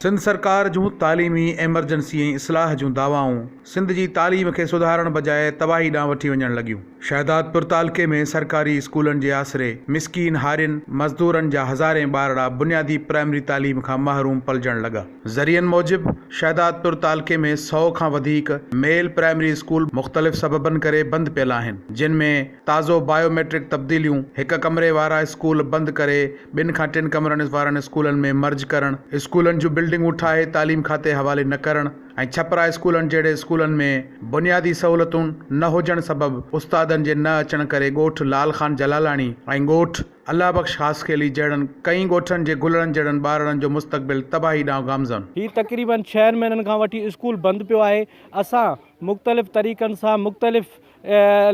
سنڌ سرڪار جون تعليمي ايمرجنسي ۽ اصلاح جون دعوائون سنڌ جي تعليم کي سڌارڻ بجاء تباهي ڏانهن وٺي وڃڻ لڳيون. شهدادپور تعلقي ۾ سرڪاري اسڪولن جي آسري مسڪين هارين، مزدورن جا هزارين ٻارڙا بنيادي پرائمري تعليم کان محروم پلجڻ لڳا. ذريعن موجب شهدادپور تعلقي ۾ سئو کان وڌيڪ ميل پرائمري اسڪول مختلف سببن ڪري بند پيل آهن، جن ۾ تازو بايو ميٽرڪ تبديليون، هڪ ڪمري وارا اسڪول بند ڪري ٻن کان ٽن ڪمرن وارن اسڪولن ۾ مرج ڪرڻ، اسڪولن جون بلڊنگون ٺاهي تعليم کاتي حوالي نه ڪرڻ ۽ ڇپرا اسڪولن جهڙي اسڪولن ۾ بنيادي سهولتون نه هجڻ سبب استادن جي نه اچڻ ڪري ڳوٺ لال خان جلالاڻي ۽ ڳوٺ الله بخش خاصخيلي جهڙن ڪئين ڳوٺن جي گلڙن جهڙن ٻارڙن جو مستقبل تباهي ڏانهن گامزن. هي تقريبن ڇهن مهينن کان وٺي اسڪول بند پيو آهي اسان مختلف طريقن سان مختلف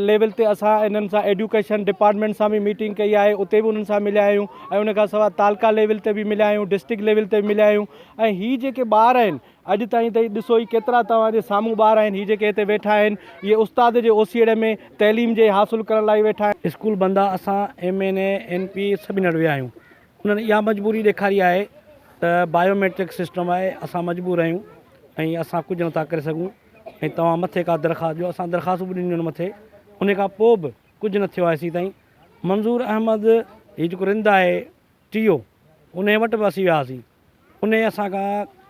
ليول تي اسان انهن سان ايڊيوڪيشن ڊپارٽمينٽ سان به ميٽنگ ڪئي آهي اتي به انهن سان مليا آهيون ۽ ان کان سواء تعلقه ليول تي به مليا آهيون ڊسٽرڪٽ ليول تي به مليا آهيون ۽ هي جيڪي ٻار آهن اڄ تائين ته ڏسو هي ڪيترا توهان جي سامهون ٻار آهن هي جيڪي هتي ويٺا آهن اهي استاد جي اوسيئڙي ۾ تعليم جي حاصل ڪرڻ لاء ويٺا آهن. اسڪول بند آ اسان ايم اين اي اين پي سڀني وٽ ويا آهيون انهن اها مجبوري ڏيکاري آهي ته بايو ميٽرڪ سسٽم آهي اسان مجبور آهيون ۽ اسان ڪجهه نٿا ڪري سگهون ۽ توهان مٿي ڪا درخواست ڏيو اسان درخواستون به ڏنيون آهن مٿي ان کان پوء به ڪجهه نه ٿيو آهي سي تائين منظور احمد هي جيڪو رند آهي ٽي او ان وٽ به اسين وياسين ان اسان کان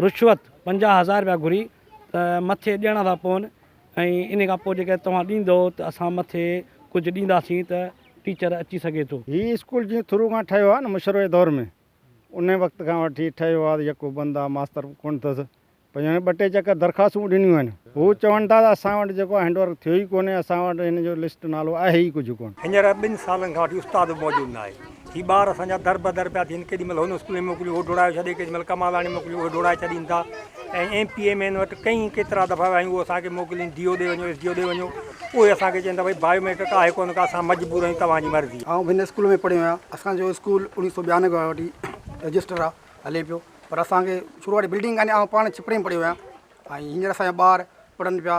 رشوت 50 هزار رپيا گهري ته مٿي ڏيڻا ٿا پون ۽ ان کان پوء جيڪڏهن توهان ڏيندو ته اسان مٿي ڪجهه ڏينداسين ته ٽيچر اچي سگهي ٿو. هي اسڪول جيئن ٿرو کان ٺهيو آهي نه مشرف جي دور ۾ ان وقت کان وٺي ٺهيو آهي ته يڪو بند آهي ماستر به ڪونه اٿس پر هاڻي ٻه ٽي چڪر درخواستون به ڏنيون آهن. هو چون ٿا ته اسان وٽ جيڪو هينڊ ورڪ ٿيو ئي ڪونهي، اسان وٽ هن جو لسٽ نالو آهي ئي ڪجهه ڪونه. هينئر ٻن سالن کان وٺي استاد به موجود ناهي. هي ٻار اسان جا دربدر پيا ٿين، ڪيڏي مهل هن اسڪول ۾ موڪليون اهو ڊوڙايو ڇڏي، ڪيڏي مهل ڪمالاڻي موڪليون اهي ڊوڙائي ڇڏين ٿا ۽ ايم پي ايم اين وٽ ڪئين ڪيترا دفعا ويا آهيون اهو اسان کي موڪلين ڊي او ڏي وڃو ايس ڊي او ڏي وڃو اهي اسان کي چون ٿا ڀئي بايو ميٽرڪ آهي ڪونه ڪا اسان مجبور آهيون توهان جي مرضي. آئون به هن اسڪول ۾ پڙهيو آهيان. اسان جو اسڪول اڻويهه سو 92 کان وٺي رجسٽر آهي هلي پيو. پر اسان کي شروع واري بلڊنگ ڪانهي آئون پاڻ ڇپري ۾ پڙهيو آهيان ۽ هينئر اسان جا ٻار پڙهن پيا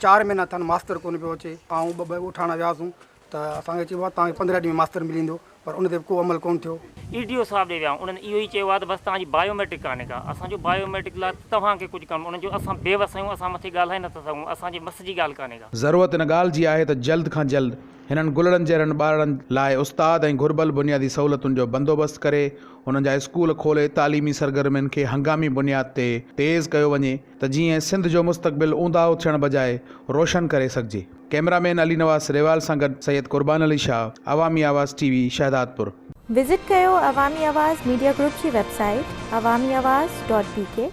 چار مهينا ٿيا آهن ماستر ڪونه پيو اچي آئون ٻه ٻه ڳوٺاڻا وياسون ته اسان کي چيو آهي توهان کي 15 ڏينهن ۾ ماستر ملي ويندو پر ان تي به ڪو عمل ڪونه ٿيو. اي ڊي او صاحب ڏي ويا انهن اهو ئي چيو آهي ته بس توهان جي بايو ميٽرڪ ڪانهي ڪا اسان جو بايو ميٽرڪ لاء توهان کي ڪجهه ڪرڻو انهن چيو اسان بي وس آهيون اسان مٿي ڳالهائي نٿا سگهون اسان جي وس جي ڳالهه ڪانهي ڪا. ضرورت ان ڳالهه جي آهي ته جلد کان جلد هنن گلڙن جهڙن ٻارڙن لاء استاد ۽ گهربل بنيادي سهولتن جو بندوبست ڪري انهن جا اسڪول کولي تعليمي سرگرمين کي هنگامي بنياد تي تيز ڪيو وڃي ته جيئن سنڌ جو مستقبل اونداهو ٿيڻ بجاء روشن ڪري سگهجي. ڪئميرا مين علي نواز ريوال سان گڏ Syed Qurban Ali Shah, Awami Awaz T V, Shahdadpur. Visit ڪيو عوامي آواز ميڊيا گروپ جي website Awami Awaz dot B K.